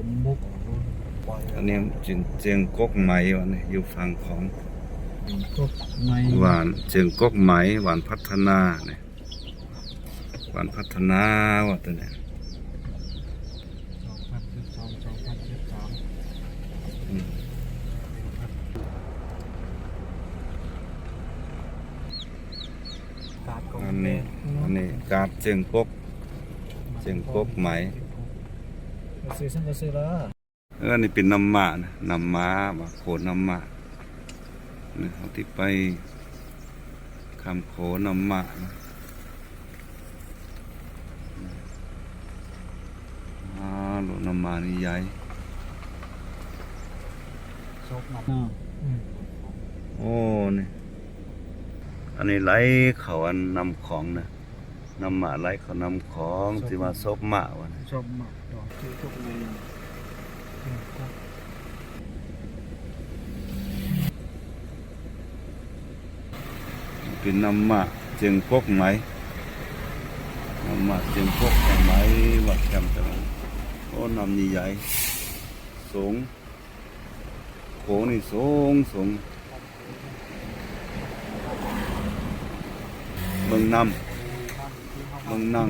ອັນນີ້ຈຽງ ຈຽງກົກໃໝວ່ານີ້ ຢູ່ຝັ່ງຂອງ ກົກໃໝ ຫວ່ານ ຈຽງກົກໃໝ ຫວ່ານພັດທະນານີ້ ຫວ່ານພັດທະນາວ່າຕົວນີ້ ສອງພັນສິບສອງ ສອງພັນສິບສາມ ອືມ ອັນນີ້ ອັນນີ້ກາດຈຽງກົກ ຈຽງກົກໃໝ ຊື້ຊັ້ນກໍຊື້ລະ. ເອີ ອັນນີ້ເປັນນ້ຳໝານະ ນ້ຳໝາ ວ່າໂຂນ້ຳໝານະ ເຮົາທີ່ໄປຂ້າມໂຂນ້ຳໝານະ ອາ ໂລ ນ້ຳໝານນີ້ໃຫຍ່ ໂອ້ ນີ້ ອັນນີ້ໄຫຼເຂົ້າອັນນ້ຳຂອງນະ. ນ້ຳໝາໄຫຼເຂົ້ານ້ຳຂອງ ຊິວ່າສົບໝາວ່າ ສົບໝາ ດອກທີ່ຕົກໃນ ເປັນນ້ຳໝາຈຽງກົກໃໝ ນ້ຳໝາຈຽງກົກໃໝ ວັດແຄມຕະຫຼາດ ໂອ້ ນ້ຳນີ້ໃຫຍ່ ສູງ ໂຂງນີ້ສູງ ສູງ ເມືອງນຳ ເມືອງນັງ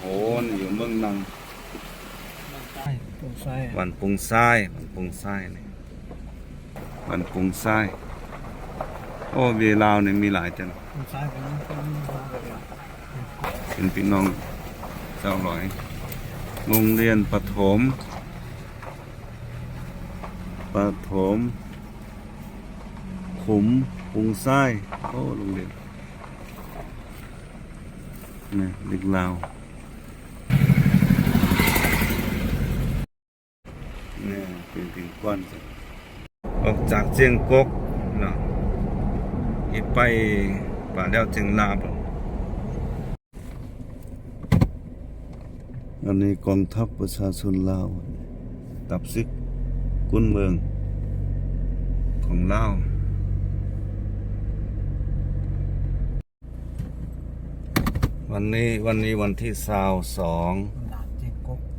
ໂອ້ ນີ້ຢູ່ເມືອງນັງ ປຸງຊາຍ ບ້ານປຸງຊາຍ ບ້ານປຸງຊາຍນີ້ ບ້ານປຸງຊາຍ ໂອ້ ເວລາວນີ້ມີຫຼາຍຈັງ ປຸງຊາຍ ເປັນພີ່ນ້ອງຊາວລອຍ ໂຮງຮຽນປະຖົມ ປະຖົມຂຸມປຸງຊາຍ ໂອ້ ໂຮງຮຽນ ນີ້ເດັກລາວ ນີ້ເປັນພິງກວນ ອອກຈາກຈຽງກົກເນາະ ອີກໄປປາແລ້ວຈຽງລາບ. ອັນນີ້ກອງທັບປະຊາຊົນລາວ ຕັບສິກກຸນເມືອງຂອງລາວ. ວັນນີ້ ວັນນີ້ວັນທີຊາວສອງ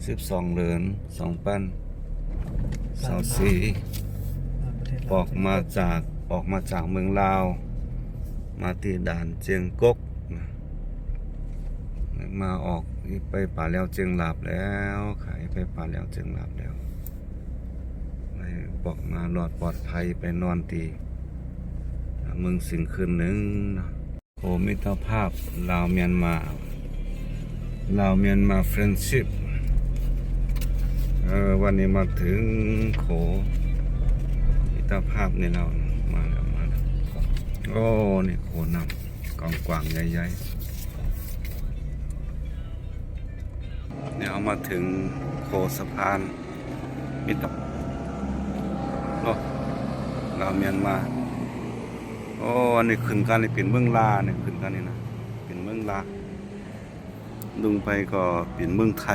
ສິບສອງເດືອນສອງພັນຊາວສີ່ ອອກມາຈາກ ອອກມາຈາກເມືອງລາວ ມາທີ່ດ່ານຈຽງກົກນະ ມາອອກໄປປາແລ້ວຈຽງລາບແລ້ວ ຂາຍໄປປາແລ້ວຈຽງລາບແລ້ວ ໄດ້ອອກມາລອດປອດໄພ ໄປນອນທີ່ເມືອງສິງຄືນໜຶ່ງເນາະ. ໂອ້ ມິດຕະພາບລາວມຽນມາ ລາວມຽນມາ friendship ເອີ ວັນນີ້ມາເຖິງໂຂມິດຕະພາບນີ້ແລ້ວ ມາແລ້ວ ມາແລ້ວ ໂອ້ ນີ້ໂຂນ້ຳກວ້າງໆໃຫຍ່ໆ ນີ້ເຮົາມາເຖິງໂຂສະພານ ມິດຕະ ເນາະ ລາວມຽນມາ ໂອ້ ອັນນີ້ຂຶ້ນກັນນີ້ເປັນເມືອງລາ ນີ້ຂຶ້ນກັນນີ້ນະ ເປັນເມືອງລາ ລົງໄປກໍເປັນເມືອງໄທ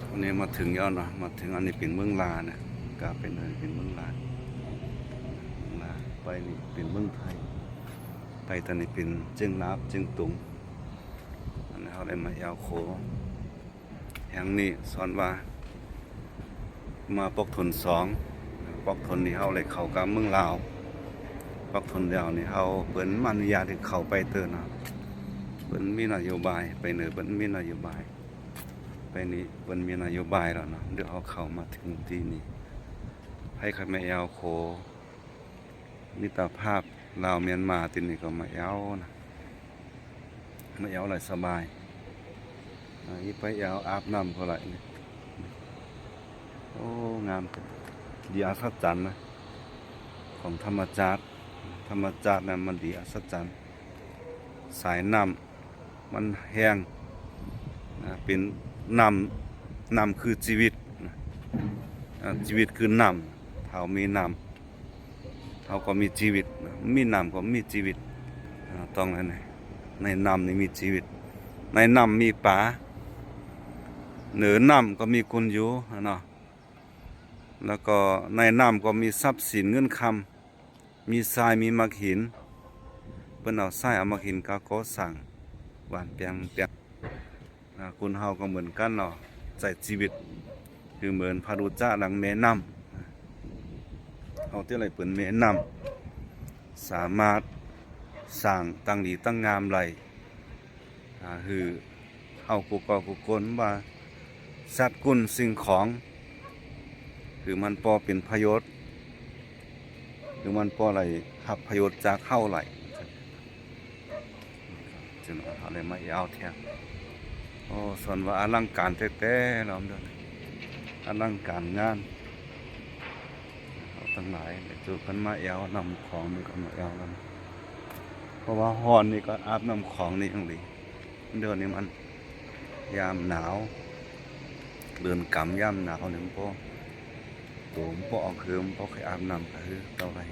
ອັນນີ້ມາເຖິງແລ້ວນະ ມາເຖິງ ອັນນີ້ເປັນເມືອງລານະ ກະເປັນ ອັນນີ້ເປັນເມືອງລາ ເມືອງລາ ໄປນີ້ເປັນເມືອງໄທ ໄປຕອນນີ້ເປັນຈຽງລາບ ຈຽງຕຸງ ອັນນີ້ເຮົາໄດ້ມາແອວໂຂ ແຫ່ງນີ້ສອນວ່າມາປອກທົນສອງ ປອກທົນນີ້ເຮົາໄດ້ເຂົ້າກັບເມືອງລາວ ປອກທົນແລ້ວນີ້ເຮົາ ເພິ່ນບໍ່ອະນຸຍາດໃຫ້ເຂົ້າໄປເຕີເນາະ ເພິ່ນມີນະໂຍບາຍ ໄປເນີເພິ່ນມີນະໂຍບາຍ ໄປນີ້ເພິ່ນມີນະໂຍບາຍແລ້ວເນາະ ດຽວເຮົາເຂົ້າມາເຖິງທີ່ນີ້ ໃຜໃຄ່ອຍມາແອວໂຂ ມິດຕະພາບລາວມຽນມາ ທີ່ນີ້ກໍມາແອວນະ ມາແອວໄດ້ສະບາຍ ອາ ອີກໄປແອວອາບນ້ຳກໍໄດ້ນີ້ ໂອ້ ງາມ ດີອັດສະຈັນນະ ຂອງທຳມະຊາດ ທຳມະຊາດນະມັນດີອັດສະຈັນ ສາຍນ້ຳ ມັນແຮງນະ ເປັນນ້ຳ ນ້ຳຄືຊີວິດນະ ອາ ຊີວິດຄືນ້ຳ ຖ້າເຮົາມີນ້ຳ ເຮົາກໍມີຊີວິດນະ ມີນ້ຳກໍມີຊີວິດ ອາ ຕ້ອງໃນ ໃນນ້ຳນີ້ມີຊີວິດ ໃນນ້ຳມີປາ ເໜືອນ້ຳກໍມີຄົນຢູ່ເນາະ ແລ້ວກໍໃນນ້ຳກໍມີຊັບສິນເງິນຄຳ ມີຊາຍ ມີໝາກຫີນ ເພິ່ນເອົາຊາຍ ເອົາໝາກຫີນກາກໍ່ສ້າງ ການປ່ຽນແປງ ອາ ຄົນເຮົາກໍເໝືອນກັນເນາະ ໃຊ້ຊີວິດຄືເໝືອນພະພຸດທະເຈົ້າ ດັ່ງແມ່ນ້ຳ ເຮົາຈະໄດ້ເປັນແມ່ນ້ຳ ສາມາດສ້າງທັງດີທັງງາມໄດ້ ອາ ຄືເຮົາຜູ້ເກາະຜູ້ກົນວ່າ ສັດກຸນສິ່ງຂອງ ຄືມັນພໍເປັນປະໂຫຍດ ຄືມັນພໍໄດ້ຮັບປະໂຫຍດຈາກເຮົາໄດ້ ຈັ່ງເຮົາໄດ້ມາແອວແທ້ ໂອ້ ສ່ວນວ່າອະລັງການແທ້ໆ ລອມເດີ ອະລັງການງານ ເຮົາທັງຫຼາຍໄດ້ໂຈກັນມາແອວນ້ຳຂອງ ມັນກໍມາແອວນຳ ເພາະວ່າຮ້ອນນີ້ກໍອາບນ້ຳຂອງນີ້ຈັ່ງດີ ດຽວນີ້ມັນຍາມໜາວ ເດືອນກຳຍາມໜາວນີ້ມັນບໍ່ ໂຕມັນບໍ່ອອກ ຄືມັນບໍ່ຄ່ອຍອາບນ້ຳ ກະຄືເກົ່າໄດ້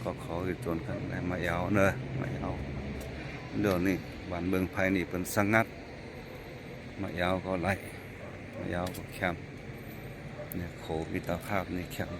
ກໍຂໍໃຫ້ໂຈນກັນໄດ້ມາແອວເດີ ມາແອວ ດຽວນີ້ບ້ານເມືອງໄຜ່ນີ້ເພິ່ນສະຫງັດ ມາແອວກໍໄດ້ ມາແອວກໍແຄມ ນີ້ໂຂງມິດຕະພາບນີ້ແຄມ